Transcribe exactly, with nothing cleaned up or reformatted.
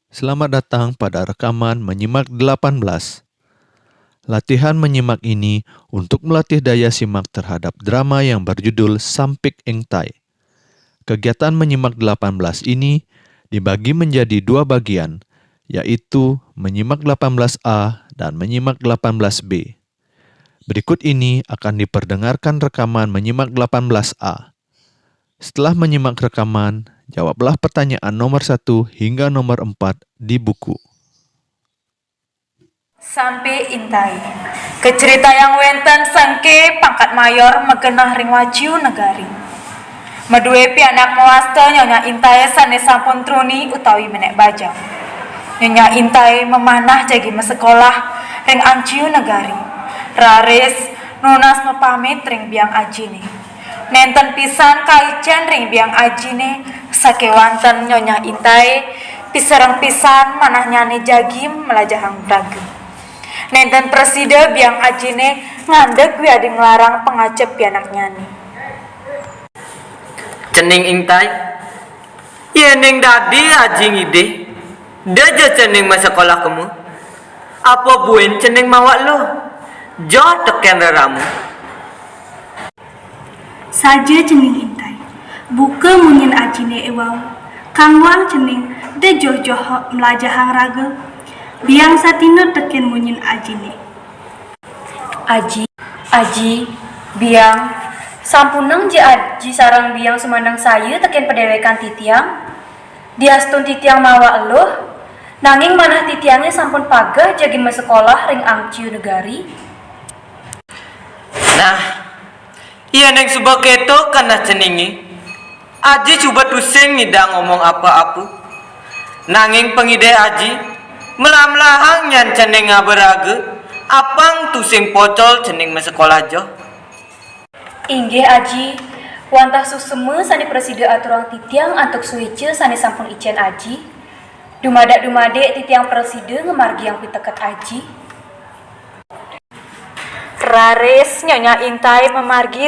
Selamat datang pada rekaman Menyimak delapan belas. Latihan menyimak ini untuk melatih daya simak terhadap drama yang berjudul Sampik Ingtai. Kegiatan Menyimak delapan belas ini dibagi menjadi dua bagian, yaitu Menyimak delapan belas A dan Menyimak delapan belas B. Berikut ini akan diperdengarkan rekaman Menyimak delapan belas A. Setelah menyimak rekaman, jawablah pertanyaan nomor satu hingga nomor empat di buku. Sampik Ingtai. Kacaritayang wénten sangké pangkat mayor magenah ring Waciu Negari. Madué pianak mawasta Nyonya Ingtai sané sampun truni utawi ménék bajang. Nyonya Ingtai mamanah jagi masekolah ring Angciu Negari. Raris nunas mapamit ring biang ajiné. Nénten pisan kaicén ring biang ajiné, sakéwanten Nyonya Ingtai pisereng pisan manahnyané jagi mlajahang raga. Nénten prasida biang ajiné ngandeg wiadin nglarang pangacep pianaknyané. Cening Ingtai, yéning dadi aji ngidih, da ja cening masekolah kema. Apa buin cening mawa luh? Joh tekén rerama. Saja cening Ingtai. Buka munyin ajiné éwau. Kangguang cening da joh-joh mlajahang raga. Biang satinut tekén munyin ajiné. Aji, aji, biang, sampunang ja aji sareng biang sumandang saya tekén padéwékan titiang. Diastun titiang mawa luh, nanging manah titiangé sampun pageh jagi masekolah ring Angciu Negari. Nah, yéning suba kéto keneh ceningé, aji suba tusing ngidang ngomong apa-apa. Nanging pangidih aji, melah-melahang nyan cening ngaba raga, apang tusing pocol cening masekolah joh. Inggih, aji, wantah suksma sané prasida aturang titiang antuk suéca sané sampun icén aji. Dumadak-dumadik titiang prasida ngamargiang piteket aji. Raris Nyonya Ingtai mamargi